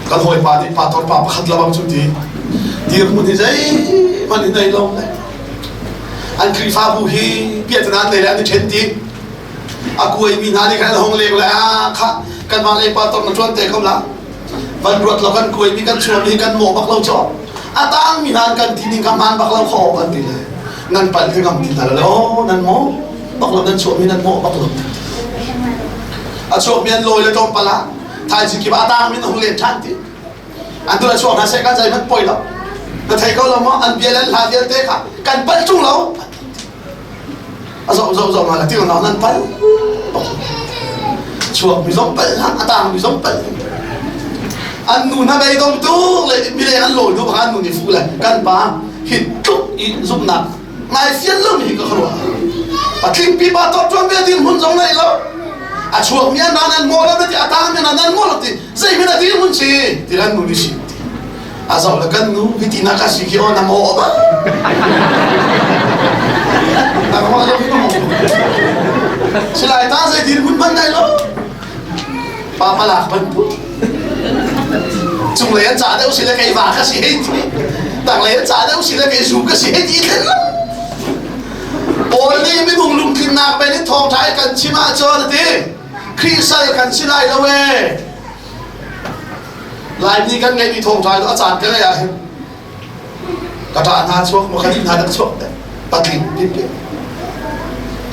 Kan hawipa nih pastor pa pakhat labang cu ti dirhmun hi zeihmanh in nei lo le an Khrihfabu hi piahtana an nei le an i ṭhen ti a kuaimi hna nih khan an hong leng le ah kha kanmah lei pastor na ṭuan te ko la van ruat lo kan kuaimi kan chuahmi kan mawh bak lo cu a tangmi hna kan ti ning kha hmaan bak lo kho kan ti le nan palh ti ngam ti hna le oh nan mawh bak lo nan chuahmi nan mawh bak lo a chuakmi an lawi le tlawmpal ah thaizing kip ah a tangmi na hung len ṭhan ti an tu le chuak hna seh kan zei hmanh poi lo na thei ko lo maw an bia le an hla vialte kha kan palh ṭung lo a zoh zoh zoh ma ti nan pal chuak mi zong pal hlah a tang mi zong pal an nu na beidong tu le mileng an lawi nu bak an nu nih fu le kan pa hi tluk i zumhnak ngai fian lo mi ka khuaruah patling pi pa to tuan ve din hun zong nei lo a chuak mi an nan mo lo ti a tang mi nan mo lo ti zei mi na dir hun si ti lan nu ni si a zoh le kan nu hiti na ka si khi aw na maw ba na maw lo hi silai ta zei dir mun man dai lo pa palak ban pu cung lei an ca deuh si le kei va ka si hei ti tang lei an ca deuh si le kei zu ka si hei ti thlen lo Paul nih minung lungtlinnak men in thawngṭha i kan chim ahcun a ti Khrih sal kan si lai lo ee Laimi kan ngeihmi thawngṭha cu a caan ka ngeih ahhin ka ṭah hna chuak maw ka nih hna dak chuak te patling pin pe.